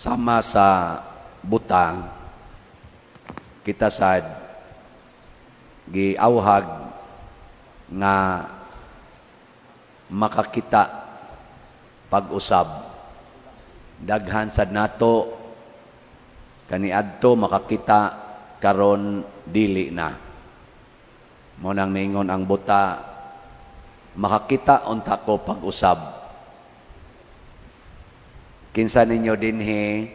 Sama sa buta, kita sad giawhag nga makakita pag-usab. Daghan sad nato kaniadto makakita, karon dili na. Mao nang niingon ang buta, "Makakita unta ko pag-usab." Kinsa ninyo dinhi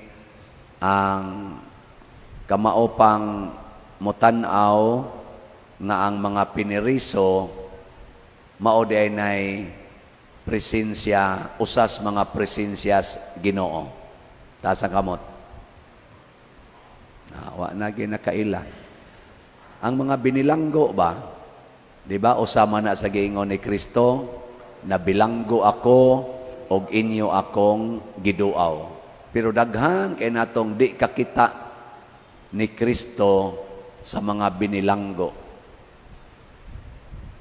ang kamao pang motan-aw nga ang mga piniriso mao di ay nay presensya, usas mga presensyas Ginoo? Taas ang kamot. Ah, wa na ginakaila. Ang mga binilanggo ba? Di ba usama na sa giingon ni Kristo, "Nabilanggo ako og inyo akong giduaw"? Pero daghan kay natong di kakita ni Kristo sa mga binilanggo.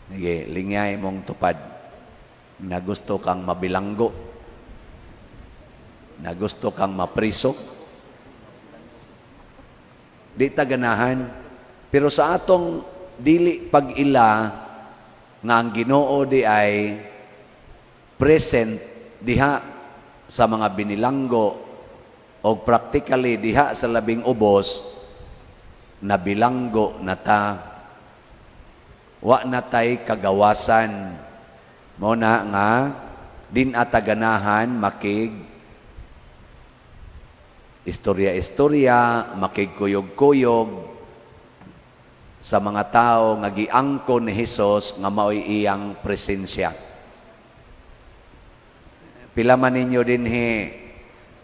Sige, lingyay mong tupad. Na gusto kang mabilanggo. Na gusto kang mapriso. Di ta ganahan. Pero sa atong dili pag-ila nga ang Ginoo di ay present diha sa mga binilanggo o practically diha sa labing ubos, nabilanggo na ta, wa na tay kagawasan. Mao na nga din ataganahan makig istorya-istorya, makigkuyog-kuyog sa mga tao nga giangkon ni Hesus nga mao'y iyang presensya. Pila man ninyo dinhi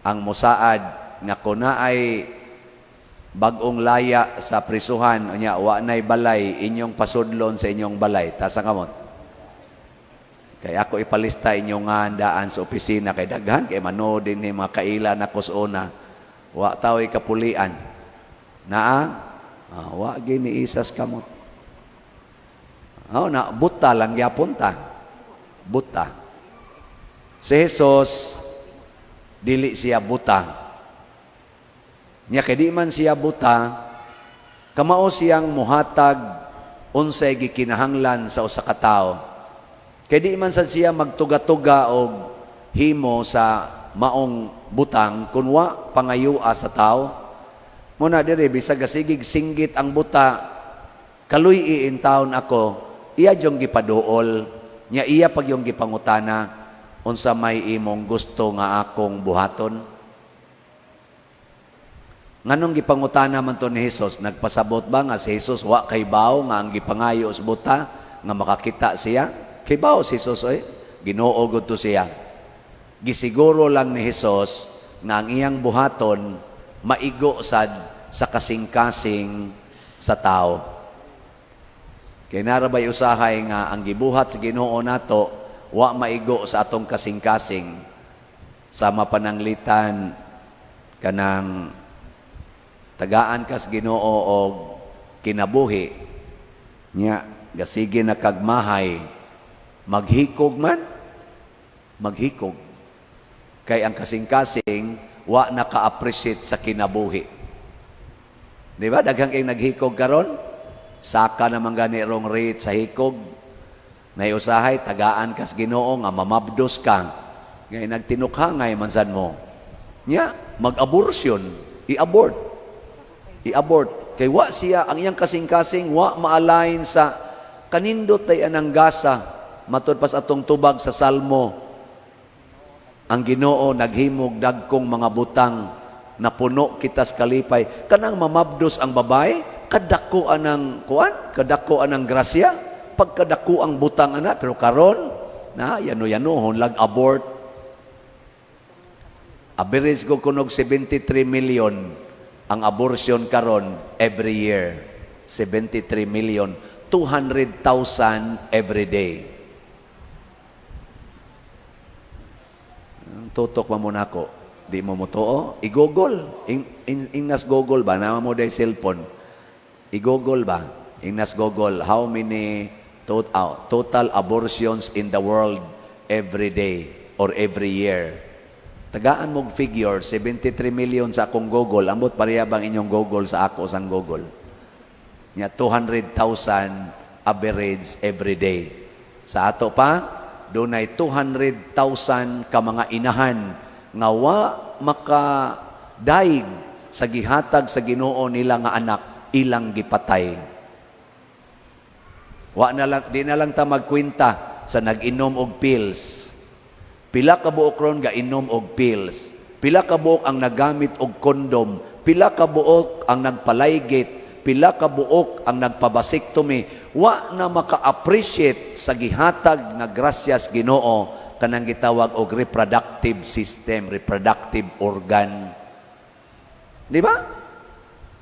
ang musaad nga kuna ay bag-ong laya sa prisuhan, unya wa nay balay, inyong pasudlon sa inyong balay? Taas ang kamot. Kay ako ipalista inyong nga daan sa opisina, kay daghan kay manood din ni mga kaila na kusona. Wa tao'y kapulian. Naa? Ah, wa gini isas kamot. Oh, na buta lang gyapon ta. Buta. Si Jesus, dili siya buta. Nya kay di man siya buta, kamao siyang muhatag unsay gikinahanglan sa usa ka tawo. Kay di man sad siya magtuga-tuga og himo sa maong butang kun wa pangayua sa tawo. Muna diri, bisag gasigig singgit ang buta, "Kaluy-i intawon ako," iya yung gipaduol nya, iya pag yung gipangutana, "Unsa may imong gusto nga akong buhaton?" Nganong gipangutana man to ni Jesus? Nagpasabot ba nga si Jesus wa kay baw nga ang gipangayo sa buta nga makakita siya? Kay baw si Jesus oy. Ginoo gud to siya. Gisiguro lang ni Jesus nga ang iyang buhaton maigo sad sa kasing-kasing sa tao. Kay narabay usahay nga ang gibuhat sa Ginoo nato wa maigo sa atong kasing-kasing, sa mapananglitan kanang tagaan kas Ginoo og kinabuhi nya, gasige na kagmahay, maghikog man, maghikog, kay ang kasing-kasing wa naka-appreciate sa kinabuhi. Di ba daghang kay naghikog karon? Saka naman gani rong rate sa hikog. Nay usahay tagaan kas Ginoo nga mamabdos ka, ngay nagtinukhangay man sad mo nya, mag-abortion, i-abort, i-abort, kay wa siya, ang iyang kasing-kasing wa ma-align sa kanindot tay anang gasa. Matud pas atong tubag sa Salmo, ang Ginoo naghimog dagkong mga butang, napuno kita sa kalipay. Kanang mamabdos ang babae, kadako anang kuan, kadako anang grasya, pagkadako ang butang ana. Pero karon na yano-yano lag abort. Average ko kunog 73 million ang abortion karon every year. 73 million, 200,000 every day. Tutok pa muna ako. Di mo mo? I-Google. Ingnas Google ba? Nama mo day cellphone. I-Google ba? Ingnas Google. How many total abortions in the world every day or every year? Tagaan mog figure, 73 million sa akong Google. Ambot pareha bang inyong Google sa ako sang Google? Nya 200,000 average every day. Sa ato pa, dunay 200,000 ka mga inahan nga wa makadaig sa gihatag sa Ginoo nila nga anak, ilang gipatay. Wa na lang, di na lang ta magkwenta sa nag-inom og pills. Pila ka buok ron ga inom og pills. Pila ka buok ang nagamit og kondom. Pila ka buok ang nagpalaygate. Pila ka buok ang nagpa-vasectomy. Wa na maka-appreciate sa gihatag nga grasyas Ginoo kanang gitawag og reproductive system, reproductive organ. Di ba?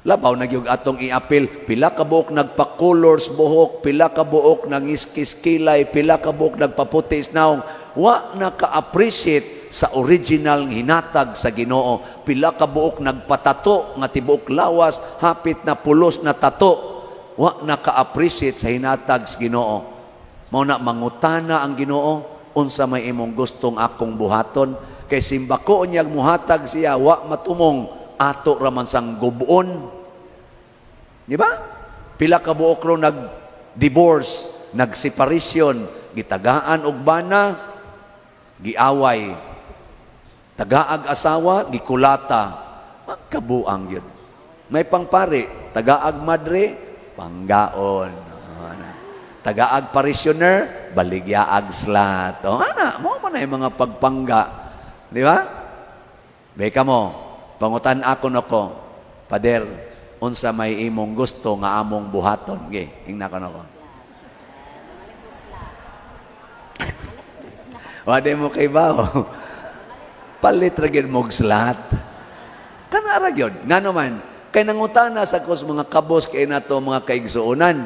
Labaw na gyud atong iapil, pila ka buok nagpa-colors buhok, pila ka buok nangiskis kilay, pila ka buok nagpaputi sa nawong, wa na ka-appreciate sa original nga hinatag sa Ginoo. Pila ka buok nagpatato nga tibuok lawas, hapit na pulos na tato, wa na ka-appreciate sa hinatag sa Ginoo. Mao na mangutana ang Ginoo, unsa may imong gustong akong buhaton? Kay simbako niyag muhatag siya, wa matumong, ato raman sang gubuon. Di ba? Pila ka buok ro nag-divorce, nag-separation, gitagaan og bana, giaway. Tagaag asawa, gikulata. Magkabuang yun. May pangpari, tagaag madre, panggaon. Oh, ana. Tagaag parishioner, baligyaag slat. O, ana, mao man na yung mga pagpangga. Di ba? Beka mo, pangutan ako nako, "Pader, unsa may imong gusto nga among buhaton?" Ge, ingna ko nako. Wala mo kay bao. Palit ra gyud mog slat. Kana ra gyud. Ngano man, kay nangutana sa ko sa mga kabos kay nato mga kaigsuonan.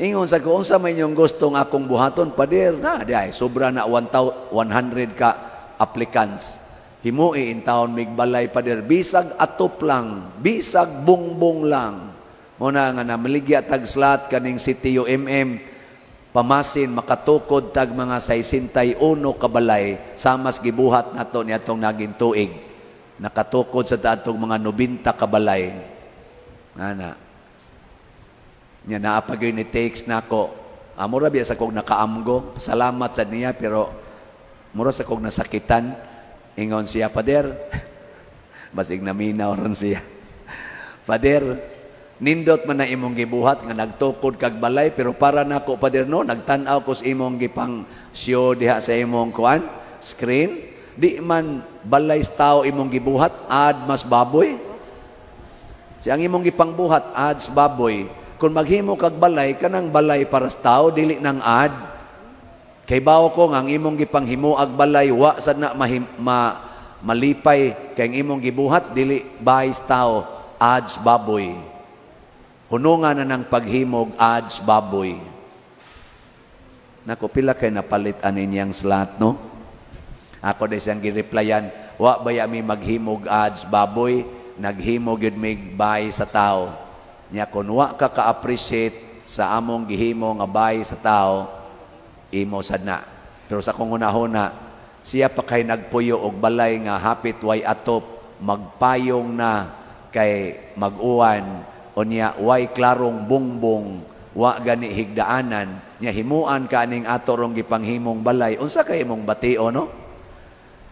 Ingon sa ko, "Unsa may inyong gusto nga akong buhaton, pader?" Na, di ay, sobra na 100 ka applicants. "Himui intawon mig balay, pader, bisag atop lang, bisag bungbong lang." Mao na nga namaligya tag slot kaning City UMM, pamasin makatukod tag mga 61 ka balay samas gibuhat nato niadtong naging tuig. Nakatukod sa atong mga 90 ka balay. Ana. Nya naa pa gyud ni takes nako. Mura biya sa kog nakaamgo. Salamat sa niya, pero mura sa kog nasakitan. Ingon siya, "Pader," basig naminaw ron siya. "Pader, nindot man na imong gibuhat nga nagtukod kag balay, pero para nako, pader, no, nagtan-aw ko sa imong gipang show diha sa imong kuan screen, di man balay sa tao imong gibuhat, ad mas baboy. Siya ang imong gipangbuhat, ads baboy. Kung maghimo kag balay, kanang balay para sa tao, dili nang ad. Kay bawo ko nga ang imong gipanghimo ag balay wa sad na malipay kay ang imong gibuhat dili balay sa tao, ads baboy. Hunungan na ng paghimog ads baboy." Nako, pila kay napalit ani niyang slot, no? Ako di siyang gireplyan, "Wa baya mi maghimog ads baboy, naghimo gyud mig bay sa tao. Nya kun wa ka ka-appreciate sa among gihimo nga bay sa tao, imo sad na." Pero sa akong hunahuna, siya pa kay nagpuyo og balay nga hapit way atop, magpayong na kay mag-uwan, unya way klarong bungbong, wa gani higdaanan, nya himuan ka aning ato rong gipanghimong balay, unsa kay imong batio, no?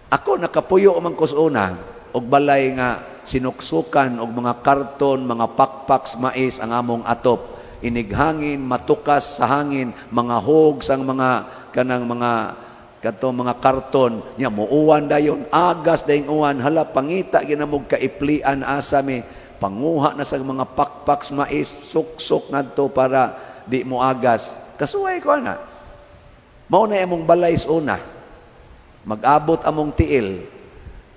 Ako nakapuyo man ko sa una og balay nga sinuksukan og mga karton, mga pakpaks mais ang among atop. Inighangin, matukas sa hangin, mga hogs ang mga kanang mga kadto mga karton nya muuwan dayon, agas dayong uwan, hala, pangita ginamog kaiplian asa mi, panguha na sa mga pakpaks mais, suksok ngadto para di mo agas. Kasuway ko ana. Mao na among balay sa una. Mag-abot among tiil.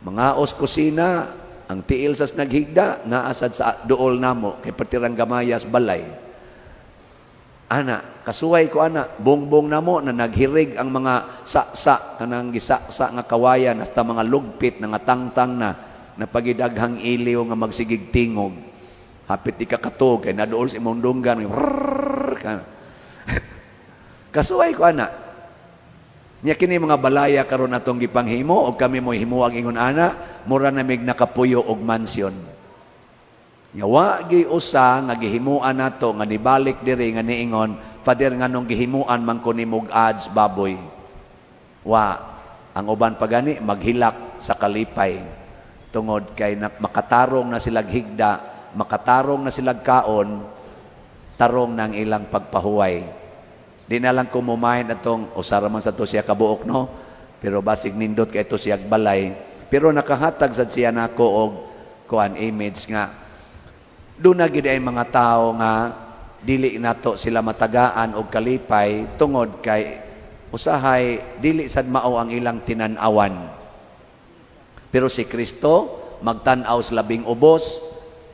Mga os kusina, ang tiil sa naghigda, naasad sa duol namo, kay pertirang gamayas balay. Ana, kasuway ko ana, bongbong namo na naghirig ang mga saksa, kanang gisaksa nga kawayan, hasta mga lugpit na nga tangtang na, napagidaghang iliw nga magsigig tingog. Hapit ikakatog, kay naduol sa imong dunggan, rrrr, ka. Kasuway ko ana. Nya kini mga balaya karon atong gipanghimo og kami mo himuag ingon ana, mura na mig nakapuyo og mansion. Nya wa gyud usa nga gihimuan nato nga nibalik diri nga niingon, "Father, nganong gihimuan man ko nimog ads baboy?" Wa. Ang uban pa gani maghilak sa kalipay tungod kay na, makatarong na silag higda, makatarong na silag kaon, tarong ng ilang pagpahuway. Di na lang ko mumahin atong usara man sa to siya kabuok, no, pero basig nindot kay ito siya balay, pero nakahatag sad siya nako og kuan, image nga doon na gid ay mga tao nga dili nato sila matagaan og kalipay tungod kay usahay dili sad mao ang ilang tinan-awan. Pero si Kristo magtan-aw sa labing ubos,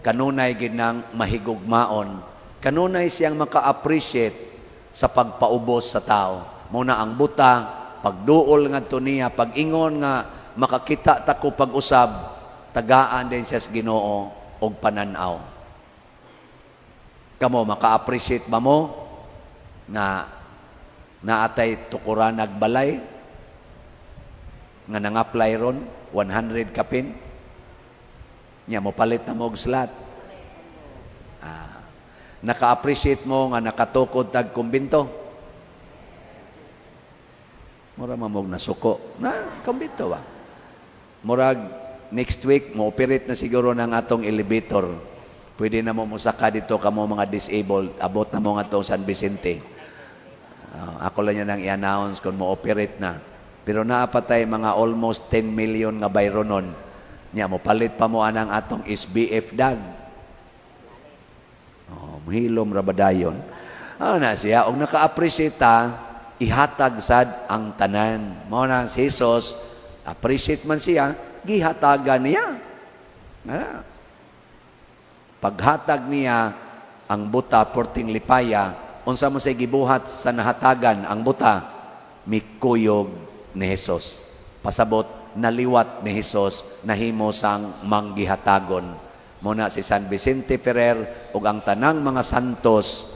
kanunay gid nang mahigugmaon. Kanunay siyang maka-appreciate sa pagpaubos sa tao. Muna ang buta, pagduol ngadto niya, pag-ingon nga makakita ta ko pag-usab, tagaan din siya sa Ginoo og pananaw. Kamo, maka-appreciate ba mo nga naatay tukuran balay nga nang-apply ron 100 kapin nya mo palit na mo og slot? Ah, naka-appreciate mo nga nakatukod tag kumbinto? Mura mamog nasuko na kumbinto ba? Murag next week mo operate na siguro ng atong elevator, pwede na mo musaka dito kamo mga disabled, abot na mo nga San Vicente. Ah, ako lang yan ang i-announce kung mo operate na. Pero naapatay mga almost 10 million nga bayronon. Nya mo palit pa mo anang atong SBF dag. Oh, mahilom ra ba dayon? Ano na siya, og naka-appreciate ta, ihatag sad ang tanan. Mao na si Jesus, appreciate man siya, gihatagan niya. Ana. Paghatag niya ang buta porting lipaya, unsa mo say gibuhat sa nahatagan ang buta? Mikuyog ni Jesus. Pasabot, naliwat ni Jesus, nahimo sang manggihatagon. Muna si San Vicente Ferrer ug ang tanang mga santos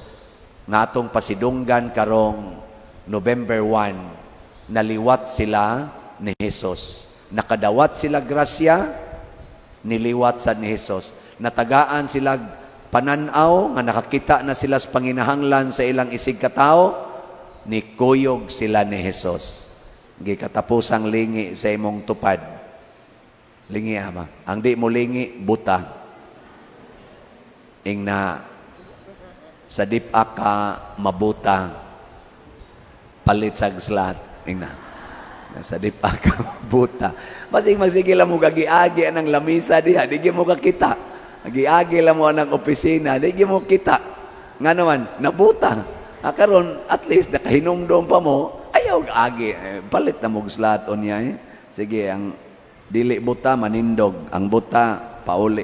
nga atong pasidunggan karong November 1, naliwat sila ni Jesus. Nakadawat sila grasya, niliwat sa ni Jesus. Natagaan sila pananaw nga nakakita na sila sa panginahanglan sa ilang isig katao, nikuyog sila ni Jesus. Gikatapusang lingi sa imong tupad. Lingi ama. Ang di mo lingi, buta. Ing na sa dip-a ka mabuta, palit sa slot. Ing na. Sa dip-a ka mabuta. Basig magsige lang mo gagi-agi anang lamisa diha, di gyud mo kakita. Agi-agi lang mo anang opisina, di gyud mo kita. Nga naman, nabuta. Ah, karon at least nakahinumdom pa mo, ayaw agi. Eh, palit na mo slot on niya eh. Sige, ang dili buta manindog, ang buta pauli.